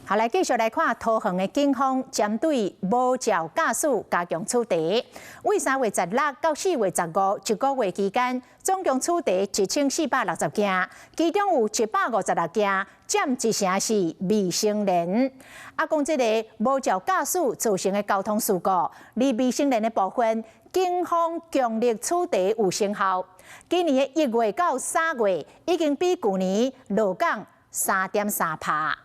好，來繼續來看桃園的警方針對無照駕駛加強取締。為3月16到4月15一個月期間，總共取締1460件，其中有156件，佔一成是未成年。啊，講這個無照駕駛造成的交通事故，而未成年的部分，警方強力取締有成效。今年的1月到3月，已經比舊年落降3.3趴。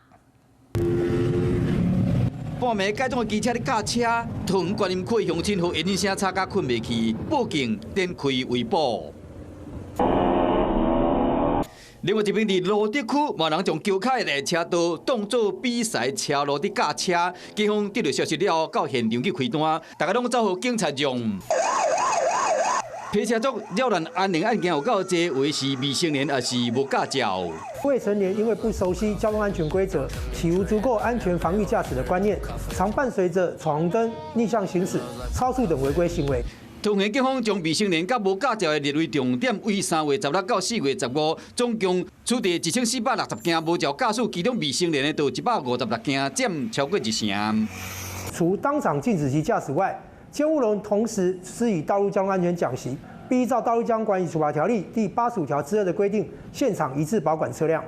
半暝改裝的機車咧駕車，桃園觀音區鄉親予引擎聲吵甲睏袂去，報警展開圍捕。另外一邊佇蘆竹區，嘛人將橋跤的車道當做比賽車路佇駕車，警方得到消息了後，到現場去開單，大家攏走予警察讓。騎車族擾亂安寧案件有夠濟，有的是未成年，抑是無駕照。未成年因為不熟悉交通安全規則，且無足夠安全防禦駕駛的觀念，常伴隨着闖紅燈、逆向行駛、超速等違規行為。桃園警方將未成年佮無駕照的列為重點，為3月16到4月15，總共處理1460件無照駕駛，其中未成年的就156件，佔超過一成。除當場禁止其駕駛外，監護人同時施以道路交通安全講習，並依照《道路交通管理處罰條例》第85條之2的規定，現場移置保管車輛。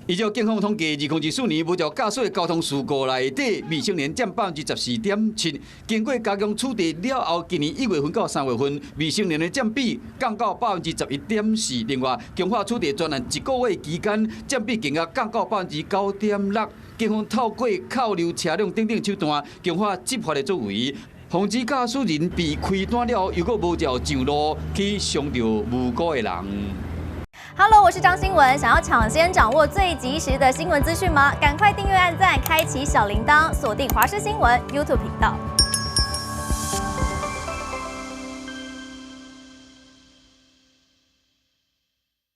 依照警方統計，2024年無照駕駛的交通事故內底，未成年佔14.7%。經過加強處理了後，今年1月份到3月份，未成年的佔比降到11.4%。另外，強化處理專案一個月期間，佔比更加降到9.6%。警方透過扣留車輛等等手段，強化執法的作為，防止駕駛人被開單了後，又閣無照上路去傷著無辜的人。 Hello，我是張新聞。想要搶先掌握最及時的新聞資訊嗎？趕快訂閱、按讚、開啟小鈴鐺，鎖定華視新聞 YouTube 頻道。